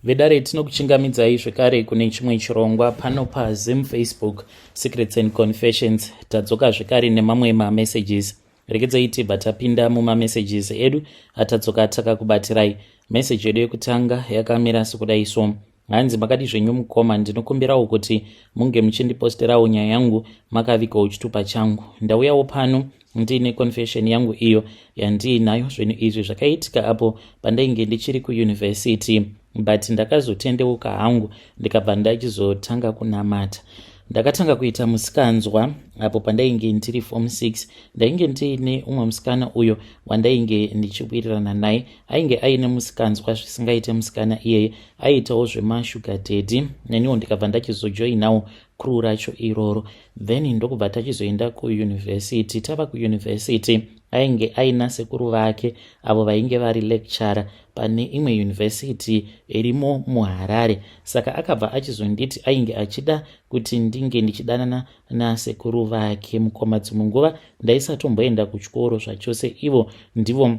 Vedare, tinokuchingamidzai zvekare kune chimwe chirongwa pano paZim Facebook Secrets and Confessions. Tadzoka zvekare nemamwe mamessages. Rekedzai tibva tapinda mumamessages edu atadzoka takakubatirai. Meseji yedu yekutanga yakamira sekudai so. Hanzi, "Makadi zvenyu mukoma? Ndinokumbirawo kuti munge muchindiposterawo nyaya yangu makavigawo chitupa changu. Ndauyawo pano ndiine confession yangu iyo yandiinayo. Zvinhu izvi zvakaitika apo pandainge ndichiri kuyunivhesity, but ndakazotendeuka hangu, ndikabva ndachizotanga kunamata. Ndakatanga kuita musikanzwa apo pandainge ndiri form 6. Ndainge ndiine umwe musikana uyo wandainge ndichiwirirana naye. Ainge aine musikanzwa zvisingaite. Musikana iyeye aiitawo zvemashuga daddy, neniwo ndikabva ndachizojoinawo crew racho iroro. Then ndokubva tachizoenda kuyunivhesity. Tava kuyunivhesity, ainge aina sekuru vake avo vainge vari lecturer pane imwe yunivhesity irimo muHarare. Saka akabva achizonditi ainge achida kuti ndinge ndichidanana nasekuru vake. Mukoma, dzimwe nguva ndaisatomboenda kuchikoro zvachose. Ivo ndivo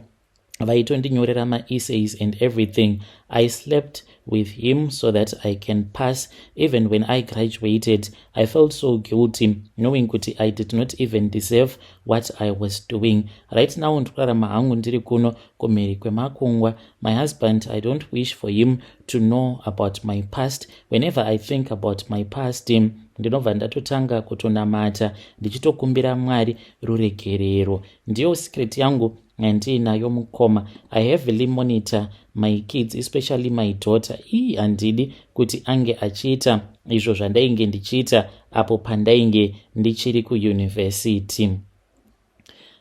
vaitondinyorera maessays and everything. I slept with him so that I can pass. Even when I graduated, I felt so guilty knowing kuti I did not even deserve what I was doing. Right now ndikurarama hangu ndiri kuno kumhiri kwemakungwa. My husband, I don't wish for him to know about my past. Whenever I think about my past, ndinobva ndatotanga kutonamata ndichitokumbira Mwari ruregerero. Ndiyo secret yangu yandiinayo mukoma. I heavily monitor my kids, especially my daughter. Ii, handidi kuti ange achiita izvo zvandainge ndichiita apo pandainge ndichiri kuyunivhesiti."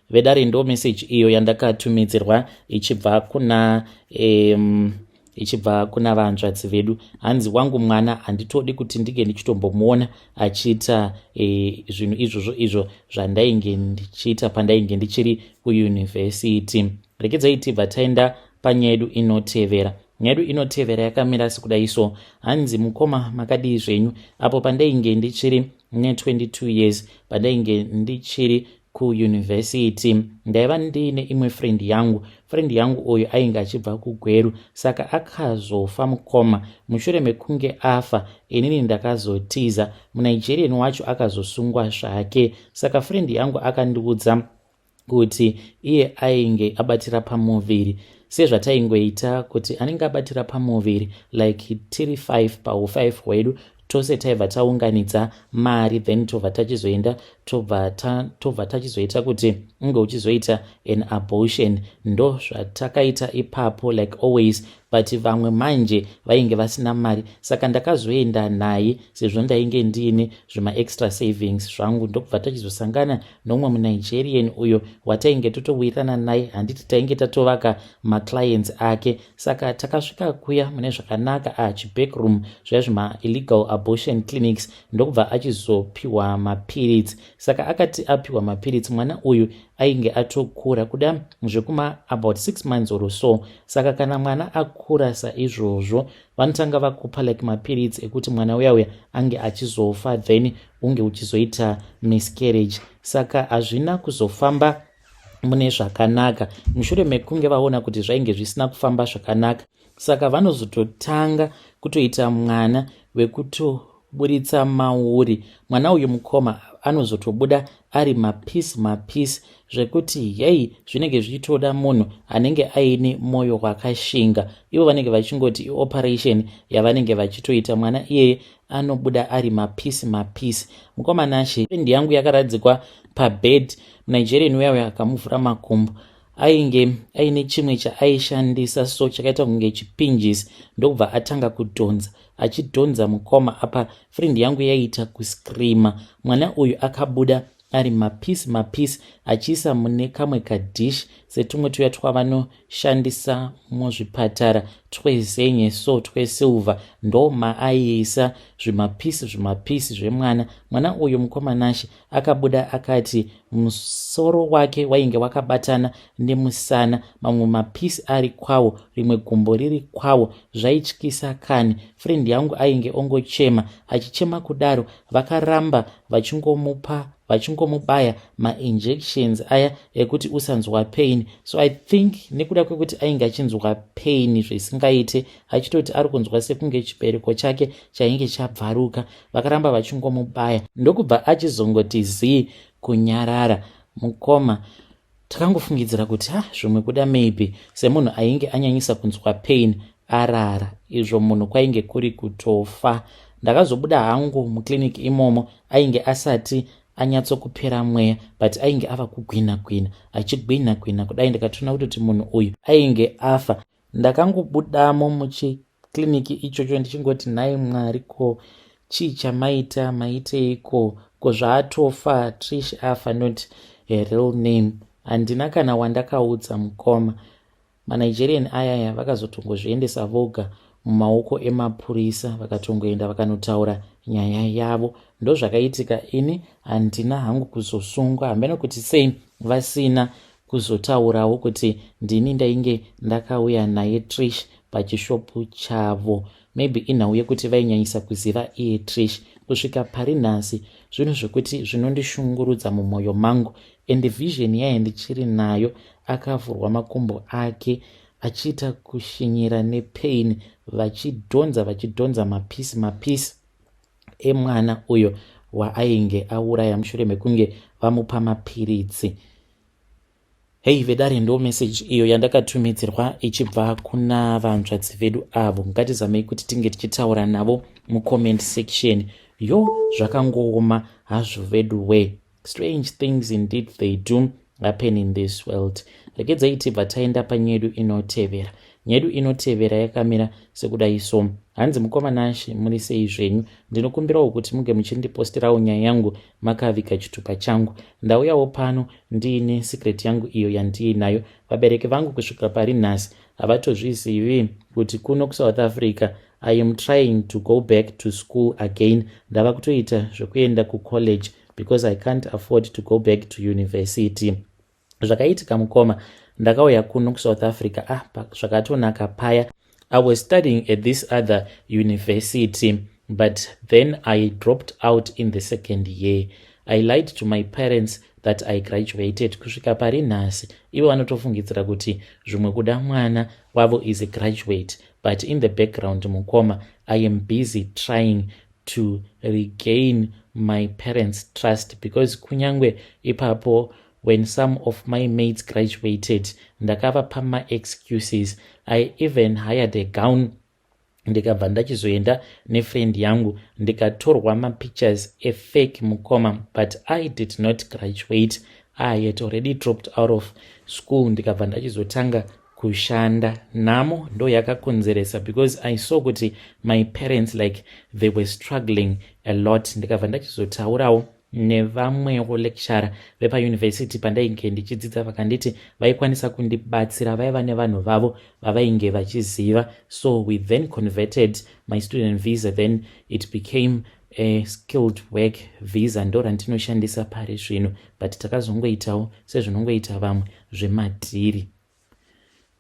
Vedare, ndo meseji iyo yandakatumidzirwa ichibva kuna vanzvadzi vedu. Hanzi, "Wangu mwana handitodi kuti ndinge ndichitombomuona achiita zvinhu izvozvo, izvo zvandainge ndichiita pandainge ndichiri kuyunivhesiti." Rekedzai tibva taenda panyaya yedu inotevera. Nyaya yedu inotevera yakamira sekudai so. Hanzi, "Mukoma, makadii zvenyu? Apo pandainge ndichiri ne22 years, pandainge ndichiri kuyunivhesiti, ndaiva ndiine imwe friend yangu. Friend yangu uyu ainge achibva kuGweru. Saka akazofa mukoma. Mushure mekunge afa, inini ndakazotiza. MuNigerian wacho akazosungwa zvake. Saka friend yangu akandiudza kuti iye ainge abatira pamuviri, sezvataingoita kuti anenge abatira pamuviri, like tiri 5 pau5 hwedu tose taibva taunganidza mari, then tobva tachizoenda, tobva tachizoita kuti unge uchizoita an abortion. Ndo zvatakaita ipapo like always, but vamwe manje vainge vasina mari. Saka ndakazoenda naye sezvo ndainge ndiine zvimaextra savings zvangu. Ndokubva tachizosangana nomumwe muNigerian uyo watainge totowirirana naye. Handiti tainge tatovaka maclients ake? Saka takasvika kuya mune zvakanaka, achibackroom zviya zvimaillegal abortion clinics. Ndokubva achizopiwa mapiritsi. Saka akati apiwa mapiritsi, mwana uyu ainge atokura kuda zvekuma about 6 months or so. Saka kana mwana akura saizvozvo, vanotanga vakupa like mapiritsi ekuti mwana uya uya ange achizofa, then unge uchizoita miscarriage. Saka hazvina kuzofamba mune zvakanaka. Mushure mekunge vaona kuti zvainge zvisina kufamba zvakanaka, saka vanozototanga kutoita mwana wekutoburitsa mauri. Mwana uyu mukoma, anozotobuda ari mapieces mapieces, zvekuti hei, zvinenge zvichitoda munhu anenge aine mwoyo wakashinga. Ivo vanenge vachingoti ioperation yavanenge vachitoita. Mwana iyeye anobuda ari mapieces mapieces. Mukoma Nashe, friend yangu yakaradzikwa pabed. MuNigerian uya uya akamuvhura makumbo. Ainge aine chimwe chaaishandisa so, chakaita kunge chipinjisi. Ndokubva atanga kudhonza, achidhonza mukoma. Apa friend yangu yaiita kuscreama. Mwana uyu akabuda ari mapieces mapieces, achiisa mune kamwe kadhishi setumwe tuya twavanoshandisa muzvipatara twezenye so, twesilver. Ndo maaiisa zvimapieces zvimapieces zvemwana. Mwana uyu, mukoma Nashe, akabuda akati musoro wake wainge wakabatana nemusana, mamwe mapieces ari kwawo, rimwe gumbo riri kwawo. Zvaityisa kani. Friend yangu ainge ongochema. Achichema kudaro, vakaramba vachingomupa, vachingomubaya mainjections aya ekuti usanzwa pain. So I think nekuda kwekuti ainge achinzwa pain zvisingaite, achitoti ari kunzwa sekunge chibereko chake chainge chabvaruka, vakaramba vachingomubaya, ndokubva achizongoti zii, kunyarara. Mukoma, takangofungidzira kuti ha, zvimwe kuda maybe semunhu ainge anyanyisa kunzwa pain arara. Izvo munhu kwainge kuri kutofa. Ndakazobuda hangu muclinic imomo ainge asati anyatsokupera mweya, but ainge ava kugwina gwina, achigwina gwina kudai. Ndikatoona kutoti munhu uyu ainge afa. Ndakangobudamo muchikliniki ichocho ndichingoti, "Nhai Mwari, ko chii chamaita? Maiteiko? Ko zvaatofa?" Trish afa, not her real name. Handina kana wandakaudza, mukoma. MaNigerian ayaya vakazotongozviendesa voga mumaoko emapurisa, vakatongoenda vakanotaura nyaya yavo. Ndozvakaitika. Ini handina hangu kuzosungwa. Hambene kuti sei vasina kuzotaurawo kuti ndini ndainge ndakauya naye Trish pachishopu chavo. Maybe inhau yekuti vainyanyisa kuziva iye Trish. Kusvika pari nhasi, zvinhu zvekuti zvinondishungurudza mumwoyo mangu, and vision yaye ndichiri nayo, akavhurwa makumbo ake achiita kushinyira nepain, vachidhonza, vachidhonza mapieces, mapieces emwana uyo waainge auraya mushure mekunge vamupa mapiritsi. Hei vedare, ndo meseji iyo yandakatumidzirwa ichibva kuna vanzvadzi vedu avo. Ngatizamei kuti tinge tichitaura navo mucomment section. Yo, zvakangooma hazvo vedu we. Strange things indeed, they do happen in this world. Regedzai tibva taenda panyedu inotevera. Nyedu inotevera yakamira sekudai so. Hanzi, "Mukoma Nashe, muri sei zvenyu? Ndinokumbirawo kuti muge muchindipostirawo nyaya yangu makaviga chitupa changu. Ndauyawo pano ndiine secret yangu iyo yandiinayo. Vabereki vangu kusvika pari nhasi havatozvizivi kuti kuno kuSouth Africa I am trying to go back to school again. Ndava kutoita zvekuenda kucollege because I can't afford to go back to university. Zvakaitika, mukoma, ndakauya kuno kuSouth Africa, ah, zvakatonaka paya. I was studying at this other university, but then I dropped out in the second year. I lied to my parents that I graduated. Kusvika pari nhasi ivo vanotofungidzira kuti zvimwe kuda mwana wavo is a graduate. But in the background, mukoma, I am busy trying to regain my parents' trust, because kunyangwe ipapo, when some of my mates graduated, ndakavapa maexcuses. I even hired a gown, ndikabva ndachizoenda nefriend yangu, ndikatorwa mapictures efake, mukoma, but I did not graduate. I had already dropped out of school, ndikabva ndachizotanga kushanda. Nhamo ndo yakakonzeresa, because I saw kuti my parents, like, they were struggling a lot. Ndikabva ndachizotaurawo nevamwewo lecturer vepayunivhesiti pandainge ndichidzidza, vakanditi vaikwanisa kundibatsira, vaiva nevanhu vavo vavainge vachiziva. So we then converted my student visa, then it became a skilled work visa, ndo randinoshandisa pari zvino, but takazongoitawo sezvinongoita vamwe zvemadhiri."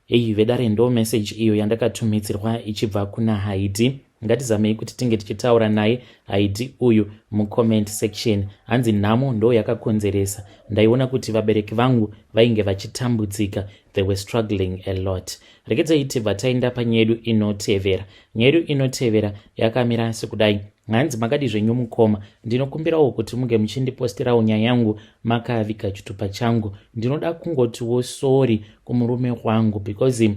Ei vedare, ndo message iyo yandakatumidzirwa ichibva kuna Haidi. Ngatizamei kuti tinge tichitaura naye Haidi uyu mucomment section. Hanzi, "Nhamo ndo yakakonzeresa. Ndaiona kuti vabereki vangu vainge vachitambudzika, they were struggling a lot." Regedzai tibva taenda panyedu inotevera. Nyedu inotevera yakamira sekudai. Hanzi, "Makadi zvenyu mukoma? Ndinokumbirawo kuti muge muchindipostirawo nyaya yangu makaviga chitupa changu. Ndinoda kungotiwo sorry kumurume wangu because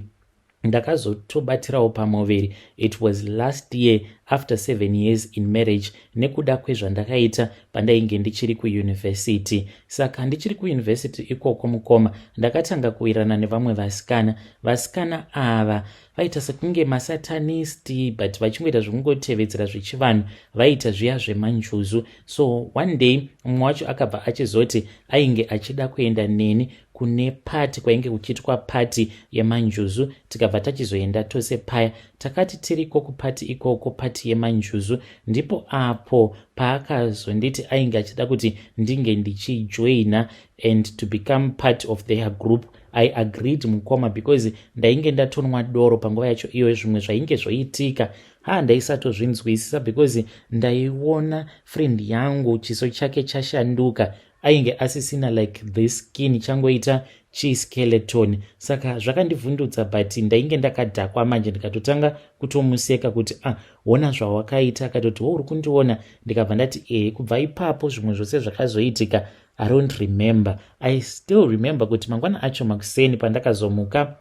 ndakazotobatirawo pamuviri. It was last year, after 7 years in marriage, nekuda kwezvandakaita pandainge ndichiri kuyunivhesiti. Saka ndichiri kuyunivhesiti ikoko, mukoma, ndakatanga kuwirana nevamwe vasikana. Vasikana ava vaita sekunge masatanisti, but vachingoita zvekungotevedzera zvechivanhu, vaita zviya zvemanjuzu. So one day mumwe wacho akabva achizoti ainge achida kuenda neni kune pati kwainge kuchiitwa pati yemanjuzu. Tikabva tachizoenda tose paya. Takati tiriko kupati ikoko, pati yemanjuzu, ndipo apo paakazonditi ainge achida kuti ndinge ndichijoina and to become part of their group. I agreed, mukoma, because ndainge ndatonwa doro panguva yacho iyoyo. Zvimwe zvainge zvoitika, ha, ndaisatozvinzwisisa, because ndaiona friend yangu chiso chake chashanduka. Ainge asisina like this skin, changoita chiskeleton. Saka zvakandivhundutsa, but ndainge ndakadhakwa manje. Ndikatotanga kutomuseka kuti, "Ah, ona zvawakaita." Akatoti, "Wo, uri kundiona?" Ndikabva ndati, "Ee." Kubva ipapo zvimwe zvose zvakazoitika, I don't remember. I still remember kuti mangwana acho makuseni pandakazomuka,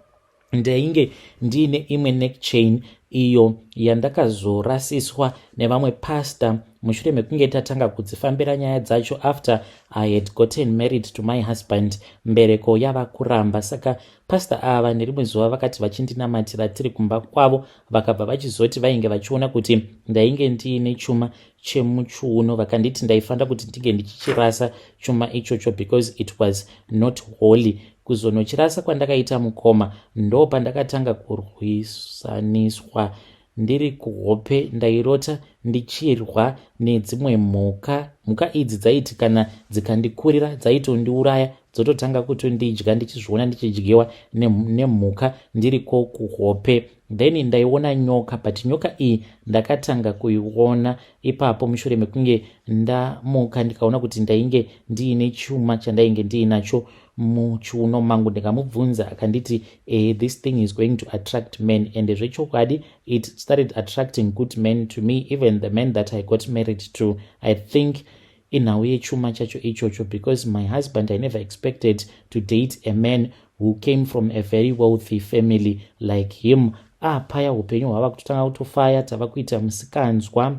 ndainge ndiine imwe neck chain iyo yandakazorasiswa nevamwe pastor mushure mekunge tatanga kudzifambira nyaya dzacho after I had gotten married to my husband. Mbereko yava kuramba, saka pastor ava nerimwe zuva vakati vachindinamatira tiri kumba kwavo, vakabva vachizoti vainge vachiona kuti ndainge ndiine chuma chemuchiuno. Vakanditi ndaifanira kuti ndinge ndichichirasa chuma ichocho because it was not holy. Kuzonochirasa kwandakaita, mukoma, ndo pandakatanga kurwisaniswa ndiri kuhope. Ndairota ndichirwa nedzimwe mhuka. Mhuka idzi dzaiti kana dzikandikurira, dzaitondiuraya, dzototanga kutondidya, ndichizviona ndichidyiwa nemhuka ndiriko kuhope. Then ndaiona nyoka, but nyoka iyi ndakatanga kuiona ipapo mushure mekunge ndamuka, ndikaona kuti ndainge ndiine chuma chandainge ndiinacho muchiuno mangu. Ndikamubvunza, akanditi, "This thing is going to attract men." And zvechokwadi it started attracting good men to me, even the men that I got married to. I think inhau yechuma chacho ichocho, because my husband, I never expected to date a man who came from a very wealthy family like him. Ah, paya upenyu hwava kutotanga kutofaya, tava kuita musikanzwa.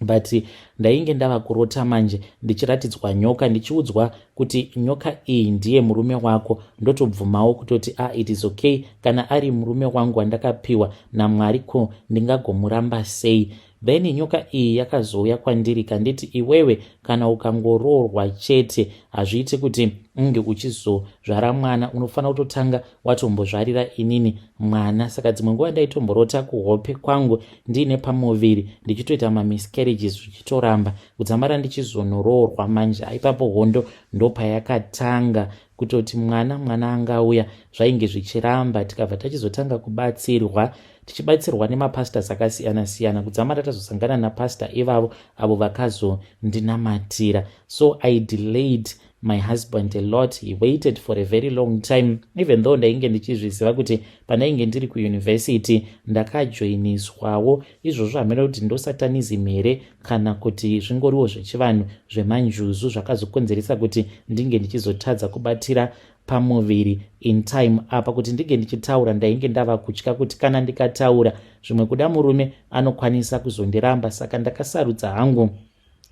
But ndainge ndava kurota manje ndichiratidzwa nyoka, ndichiudzwa kuti nyoka iyi ndiye murume wako. Ndotobvumawo kutoti, "Ah, it is okay, kana ari murume wangu wandakapiwa naMwari, ko ndingagomuramba sei?" Then nyoka iyi yakazouya kwandiri, kanditi, "Iwewe kana ukangoroorwa chete, hazviiti kuti unge uchizozvara mwana. Unofanira kutotanga watombozvarira inini mwana." Saka dzimwe nguva ndaitomborota kuhope kwangu ndiine pamuviri, ndichitoita mamiscarriages, zvichitoramba kudzamara ndichizonoroorwa manje. Aipapo hondo ndopayakatanga, kutoti mwana, mwana angauya, zvainge zvichiramba. Tikabva tachizotanga kubatsirwa, tichibatsirwa nemapastors akasiyana-siyana, kudzamara tazosangana napastor ivavo avo vakazondinamatira. So I delayed my husband a lot. He waited for a very long time, even though ndainge ndichizviziva kuti pandainge ndiri kuuniversity ndakajoiniswawo izvozvo. Hamene kuti ndosatanism here kana kuti zvingoriwo zvechivanhu zvemanjuzu zvakazokonzeresa kuti ndinge ndichizotadza kubatira pamuviri in time. Apa kuti ndinge ndichitaura, ndainge ndava kutya kuti kana ndikataura, zvimwe kuda murume anokwanisa kuzondiramba. Saka ndakasarudza hangu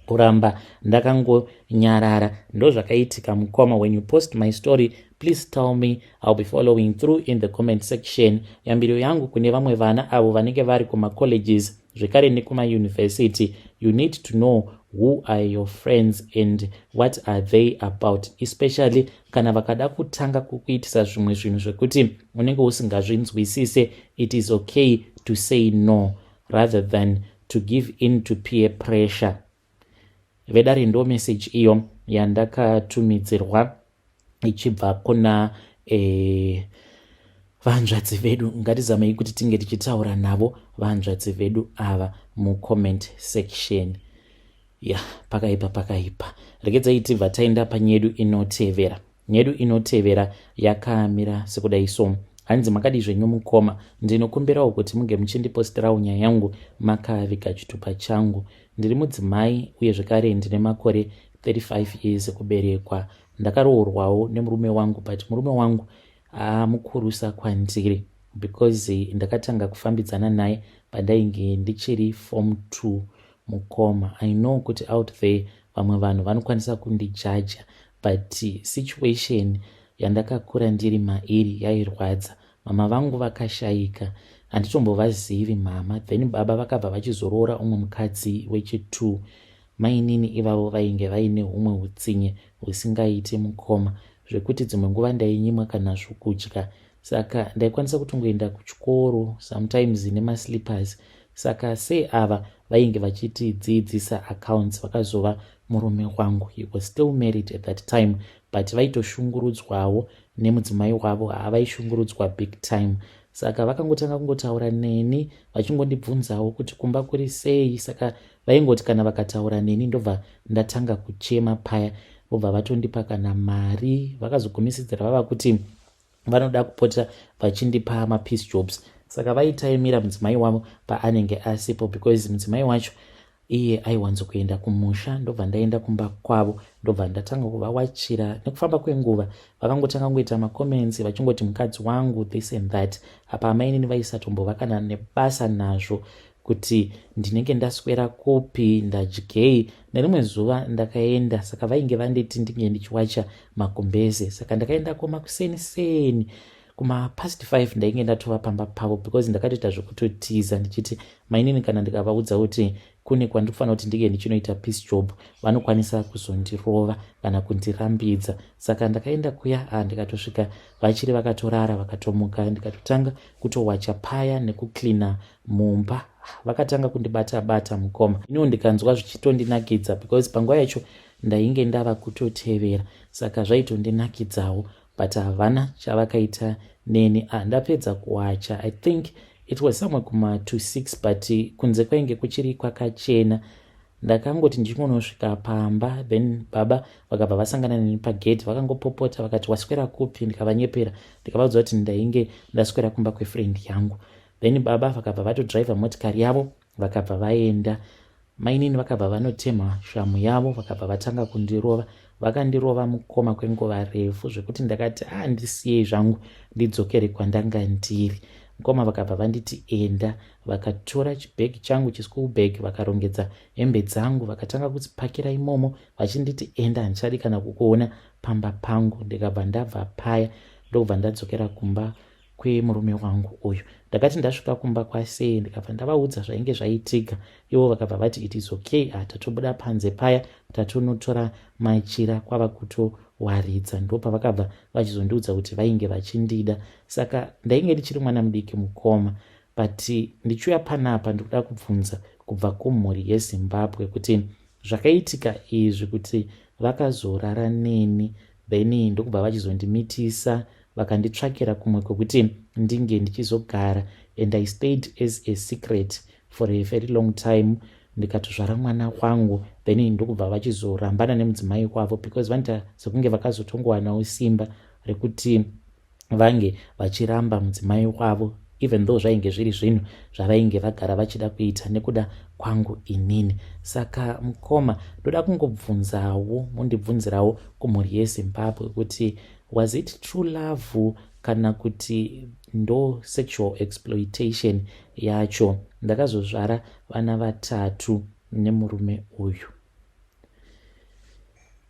kuramba ndakangonyarara. Ndo zvakaitika, mukoma. When you post my story, please tell me. I'll be following through in the comment section. Yambiro yangu kune vamwe vana avo vanenge vari kumacolleges zvekare nekumauniversity: you need to know who are your friends and what are they about, especially kana vakada kutanga kukuitisa zvimwe zvinhu zvekuti unenge usingazvinzwisise. It is okay to say no rather than to give in to peer pressure. Vedare, ndo message iyo yandakatumidzirwa ichibva kuna vanzvadzi vedu. Ngatizamei kuti tinge tichitaura navo vanzvadzi vedu ava mucomment section. Ya, pakaipa, pakaipa. Regedzai tibva taenda panyedu inotevera. Nyedu inotevera yakamira sekudai so. Hanzi, "Makadi zvenyu mukoma? Ndinokumbirawo kuti munge muchindipostirawo nyaya yangu makaviga chitupa changu. Ndiri mudzimai uye zvekare ndine makore 35 years ekuberekwa. Ndakaroorwawo nemurume wangu, but murume wangu amukurusa kwandiri because ndakatanga kufambidzana naye pandainge ndichiri form 2. Mukoma, I know kuti out there vamwe vanhu vanokwanisa kundijaja, but situation yandakakura ndiri mairi yairwadza. Mama vangu vakashayika, handitombovazivi mama. Then baba vakabva vachizoroora umwe mukadzi wechi2. Mainini ivavo vainge vaine humwe utsinye husingaiti, mukoma, zvekuti dzimwe nguva ndainyimwa kana zvokudya. Saka ndaikwanisa kutongoenda kuchikoro sometimes nemaslippers. Saka sei ava vainge vachitidzidzisa accounts vakazova murume wangu. He was still married at that time, but vaitoshungurudzwawo nemudzimai wavo. Haavaishungurudzwa big time. Saka vakangotanga kungotaura neni, vachingondibvunzawo kuti kumba kuri sei. Saka vaingoti kana vakataura neni, ndobva ndatanga kuchema paya. Vobva vachizonditi, 'Iwe, Vobva vatondipa kana mari. Vakazogumisidzira vava kuti vanoda kupota vachindipa mapiece jobs. Saka vaitaimira mudzimai wavo paanenge asipo, because mudzimai wacho iye aiwanzokuenda kumusha. Ndobva ndaenda kumba kwavo, ndobva ndatanga kuvawachira. Nekufamba kwenguva vakangotanga kungoita macomments vachingoti mukadzi wangu, this and that. Apa amainini vaisatombova kana nebasa nazvo kuti ndinenge ndaswera kupi, ndadyei. Nerimwe zuva ndakaenda, saka vainge vanditi ndinge ndichiwacha magumbeze. Saka ndakaendako makuseniseni, kumapast 5 ndainge ndatova pamba pavo, because ndakatoita zvekutotiza ndichiti mainini kana ndikavaudza kuti kune kwandikufanira kuti ndinge ndichinoita piece job, vanokwanisa kuzondirova kana kundirambidza. Saka ndakaenda kuya, ndikatosvika vachiri vakatorara. Vakatomuka, ndikatotanga kutowacha paya nekucleana mumba. Vakatanga kundibata bata, mukoma. Iniwo ndikanzwa zvichitondinakidza, because panguva yacho ndainge ndava kutotevera, saka zvaitondinakidzawo, but havana chavakaita neni. Ndapedza kuwacha, I think it was somewhere kuma to 6, but kunze kwainge kuchiri kwakachena. Ndakangoti ndichingonosvika pamba, then baba vakabva vasangana neni pagate. Vakangopopota vakati, "Waswera kupi?" Ndikavanyepera, ndikavaudza kuti ndainge ndaswera kumba kwefriend yangu. Then baba vakabva vatodhiraivha motikari yavo, vakabva vaenda. Mainini vakabva vanotema shamu yavo, vakabva vatanga kundirova. Vakandirova, mukoma, kwenguva refu, zvekuti ndakati, "A, ndisiyei zvangu ndidzokere kwandanga ndiri." Mukoma, vakabva vanditi, "Enda." Vakatora chibhegi changu, chischool bag, vakarongedza hembe dzangu, vakatanga kudzipakira imomo vachinditi, "Enda, handichadi kana kukuona pamba pangu." Ndikabva ndabva paya, ndokubva ndadzokera kumba kwemurume wangu uyu. Ndakati ndasvika kumba kwasei, ndikabva ndavaudza zvainge zvaitika. Ivo vakabva vati, "It is okay." Tatobuda panze paya, tatonotora machira, kwava kutowaridza. Ndopavakabva vachizondiudza kuti vainge vachindida. Saka ndainge ndichiri mwana mudiki, mukoma, but ndichiuya panapa ndikuda kubvunza kubva kumhuri yeZimbabwe kuti zvakaitika izvi, kuti vakazorara neni, then ndokubva vachizondimitisa, vakanditsvakira kumwe kwekuti ndinge ndichizogara, and I stayed as a secret for a very long time, ndikatozvara mwana wangu, then ndokubva vachizorambana nemudzimai wavo, because vanoita sekunge vakazotongowanawo simba rekuti vange vachiramba mudzimai wavo, even though zvainge zviri zvinhu zvavainge vagara vachida kuita nekuda kwangu inini. Saka mukoma, ndoda kungobvunzawo, mundibvunzirawo kumhuri yeZimbabwe kuti was it true love kana kuti ndo sexual exploitation yacho? Ndakazozvara vana vatatu nemurume uyu.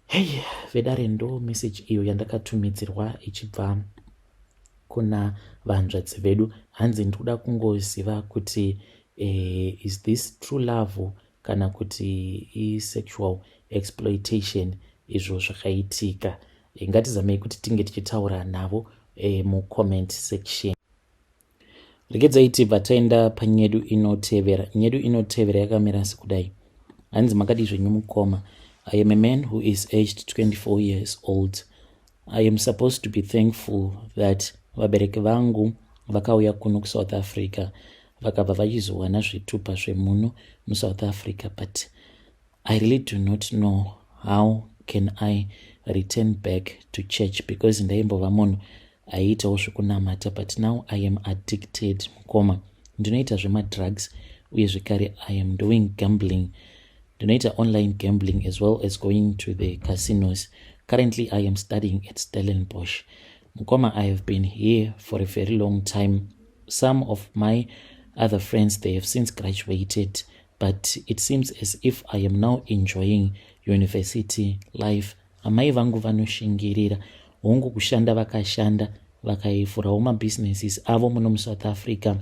Hei vedare, ndo meseji iyo yandakatumidzirwa ichibva kuna vanzvadzi vedu. Hanzi ndikuda kungoziva kuti is this true love kana kuti isexual exploitation izvo zvakaitika? Ngatizamei kuti tinge tichitaura navo mucomment section. Regedzai tibva taenda panyedu inotevera. Nyedu inotevera yakamira sekudai. Hanzi, "Makadi zvenyu mukoma? I am a man who is aged 24 years old. I am supposed to be thankful that vabereki vangu vakauya kuno kuSouth Africa, vakabva vachizowana zvitupa zvemuno muSouth Africa, but I really do not know how can I return back to church, because ndaimbova munhu aiitawo zvekunamata, but now I am addicted. Mukoma, ndinoita zvemadrugs, uye zvekare I am doing gambling. Ndinoita online gambling as well as going to the casinos. Currently I am studying at Stellenbosch. Mukoma, I have been here for a very long time. Some of my other friends, they have since graduated, but it seems as if I am now enjoying university life. Amai vangu vanoshingirira. Hongu, kushanda vakashanda, vakaivhurawo mabusinesses avo muno muSouth Africa.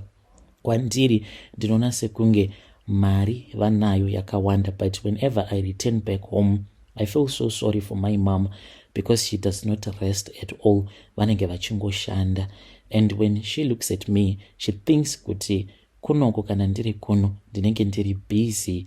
Kwandiri ndinoona sekunge mari vanayo yakawanda, but whenever I return back home, I feel so sorry for my mom because she does not rest at all. Vanenge vachingoshanda, and when she looks at me, she thinks kuti kunoko kana ndiri kuno ndinenge ndiri busy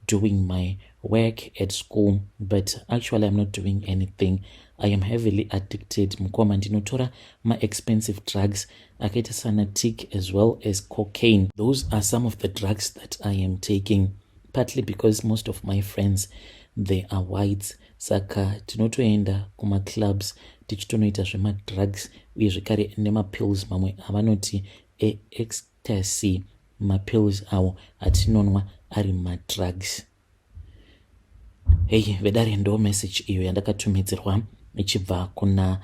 doing my work at school, but actually I'm not doing anything. I am heavily addicted, mukoma. Ndinotora maexpensive drugs akaita sana tik as well as cocaine. Those are some of the drugs that I am taking, partly because most of my friends, They are whites. Saka tinotoenda kumaclubs tichitonoita zvemadrugs uye zvekare nemapills mamwe avanoti eecstasy, mapills awo atinonwa ari madrugs. Hei vedare, ndo message iyo yandakatumidzirwa ichibva kuna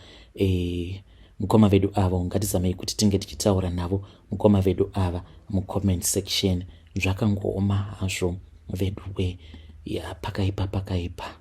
mukoma vedu avo. Ngatizamei kuti tinge tichitaura navo mukoma vedu ava mucomment section. Zvakangooma hazvo veduwe. Ya, pakaipa, pakaipa.